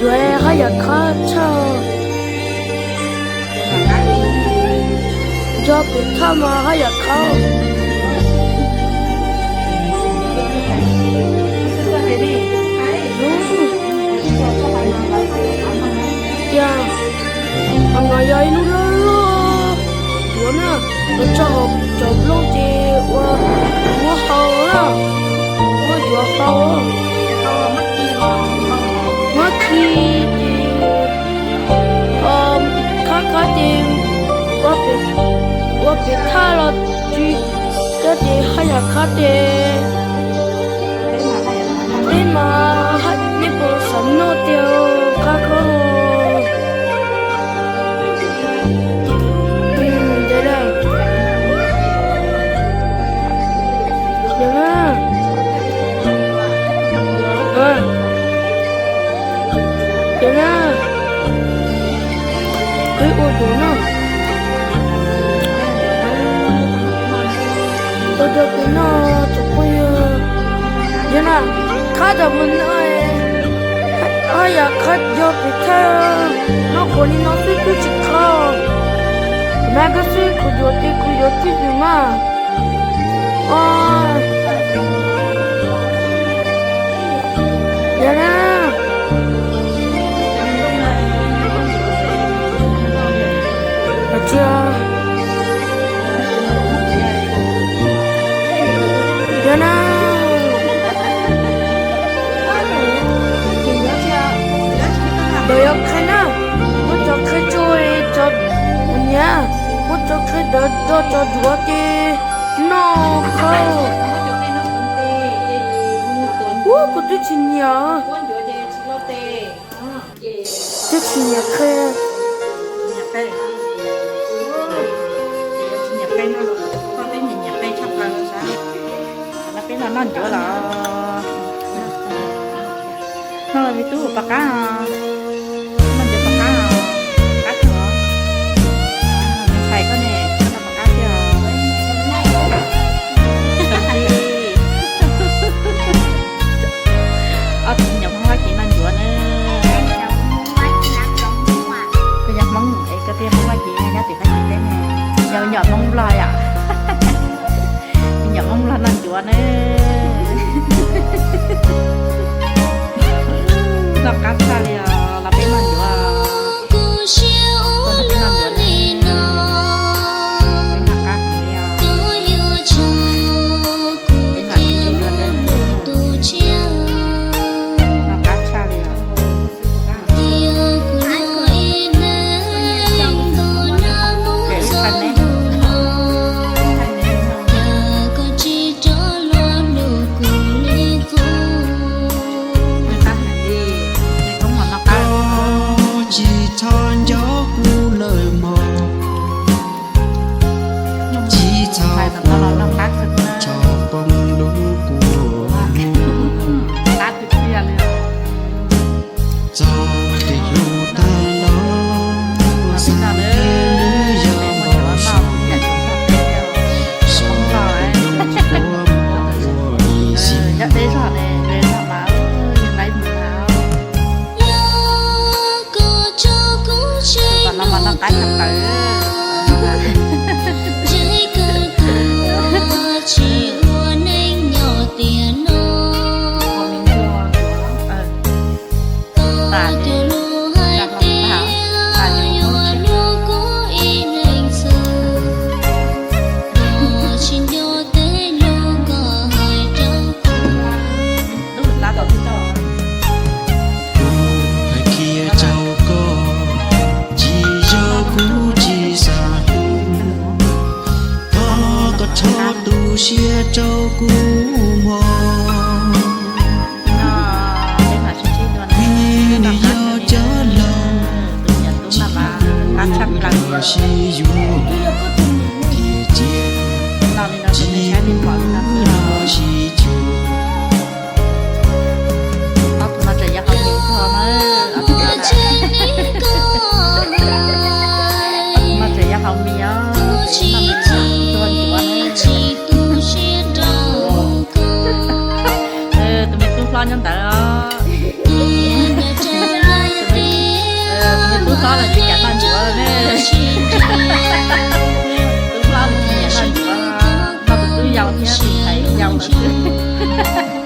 Yuav haj yam khab tshaj. Nco pem thaj mas haj yam khab. Tias qhov no yog ib lub loj loj yuav na, yuav tso hauv cov nplooj ces ua muab hau na, muab yuav hau. Muab khi ces khab khab ces ua pem thaj los tsis coj ces haj yam khab ces peb mas nej puas xav noj tiag khab khab. Yog na, yog na, qhib ua duav no. Ua duav pem no tsoom phooj ywg. Yog na, khab tau mus no, haj yam khab yog pem thaj no, qhuav li no xwb twb tsis khab. Kuv nab koj xwb kuv yuav ces kuv yuav tib tus mas. Yog na. Ua tsia. Yog na. Ntawd yog qheb na. Muab cov qheb tso, cov nyiam, muab cov qheb ntawd do cov duav ces noj khau. Ub, kuv twb tsis nyiam. Twb tsis nyiam qheb. Peb los noj ncuav los. Noj los me tub, pom qab os. Noj ncuav pom qab os. Qab kawg os. Me ntxhais koj ne, koj noj pom qab thiab os. Tus txiv. Ob tug me nyuam Hmoob Fab Kis noj ncuav na. Koj yog Hmoob es koj thiaj Hmoob Fab Kis nyob tim Fab Kis teb ne. Yog me nyuam Hmoob Nplog yom. Me nyuam Hmoob Nplog noj ncuav na. Noj qab tshaj li os, los peb noj ncuav. Noj ncuav na. Peb noj qab heev li os. Peb noj ncuav na. Noj qab tshaj li os. Tsis txhob nco kuv lawm mog, tsis txhob kuv tso poob lub kua muag. Txog tej hlub tag los, xav tias nws yog npau suav, so tus hlub puab muab ua ib sim. Koj cov lus hais tias yuav luag kuv ib leeg xwb, koj tsis nco tej lus koj hais rau kuv. Kuv hais qhia rau koj, tsis yog kuv tsis xav hlub, thov koj rho tu siab rau kuv mog. Nws yog cov laus, tsis yog sib yuav, tiam cia tsis muaj los sib cuag. Tus me tub hlob nyob ntawd os. hlob los tsis kam noj ntsuav ne. Tus hlob los tsis nyiam noj ntsuav, noj tus tub yau thiab tus ntxhais yau lawm xwb.